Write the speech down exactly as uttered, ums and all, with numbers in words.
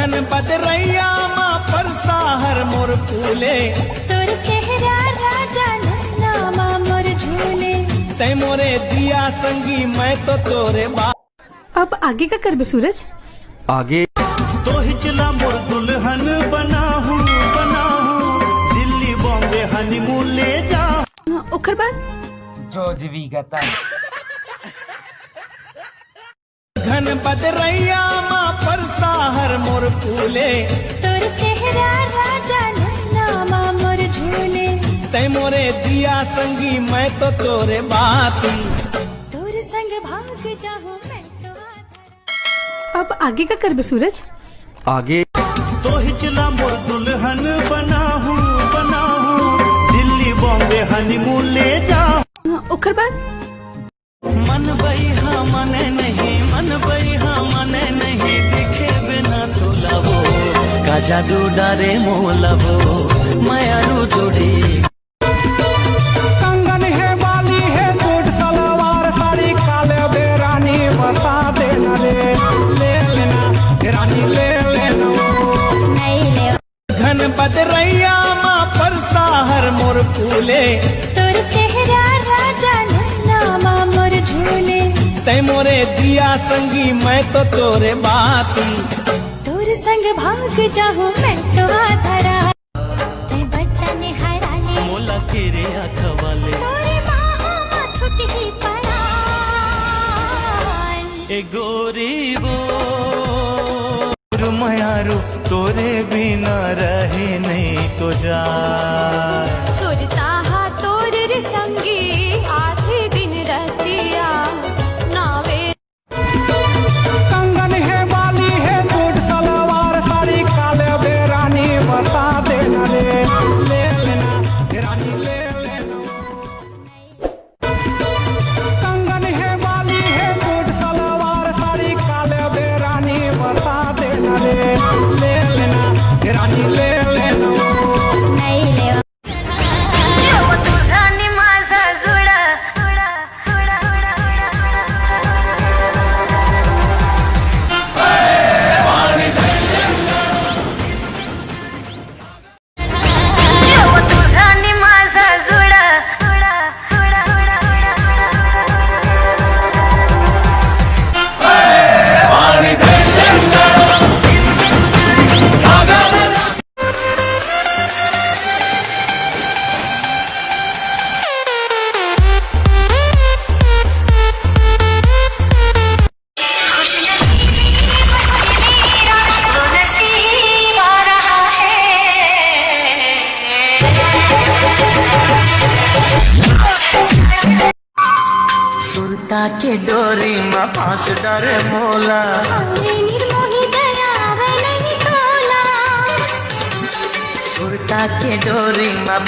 घन बदरैया मा परसा हर मोर फूले। तोर चेहरा राजा नैना मा मोर झूले। तै मोरे जिया संगी, मैं तो तोरे बा- अब आगे का करबे सूरज? आगे। तोहिच ला मोर दुल्हन बनाहूँ, बनाहूँ, दिल्ली बॉम्बे हनीमून ले जा। ओकर बाद? जो जीवी गता। घन बदरैया मा परसा हर मोर फूले। तोर चेहरा राजा नैना मा मोर झूले। तै मोरे जिया संगी, मैं तो तोरे बाती। तोर संग भाग जाहूँ मैं तो आधा। अब आगे का करबे सूरज? आगे। तोहिच ला मोर दुल्हन बनाहूँ, बनाहूँ, दिल्ली बॉम्बे हनीमून ले जा। ओकर बाद? मन बइहा मने नहीं, मन बइहा मने नहीं, दिखे बिना तोला वो, का जादू डारे मोला वो, मयारू टूटी। कंगन हे, बाली हे, सूट सलवार साड़ी, का लेबे रानी बता देना रे, ले लेना रानी, ले लेना। घन बदरैया मा परसा हर मोर फूले। तोर चेहरा राजा नैना मा मोर झूले। तै मोरे जिया संगी, मैं तो तोरे बाती। तोर संग भाग जाहूँ मैं तो आधा रात। तै बच्चा ने हरा ले। मोला तेरे आँख वाले। तोरे बाहों मा छुटही पड़ा। ए गोरी वो। मयारू तोरे बिना रहे नहीं तो जा। सुरता हा तोरे रे संगी, आधी दिन रतिया नावे। कंगन हे, बाली हे, सूट सलवार साड़ी, का लेबे रानी बता देना रे, ले लेना रानी, ले लेना। कंगन हे, बाली हे, सूट सलवार साड़ी, का लेबे रानी बता देना रे, ले लेना रानी, ले लेना। नहीं ले। तुझा नि माझा जुळा, जुळा, जुळा, जुळा, जुळा। तुझा नि माझा जुळा, जुळा, जुळा, जुळा, जुळा। सुरता के डोरी मा फांस डरे मोला। अरे निर्मोही दया आवे नहीं तोला। सुरता के डोरी मा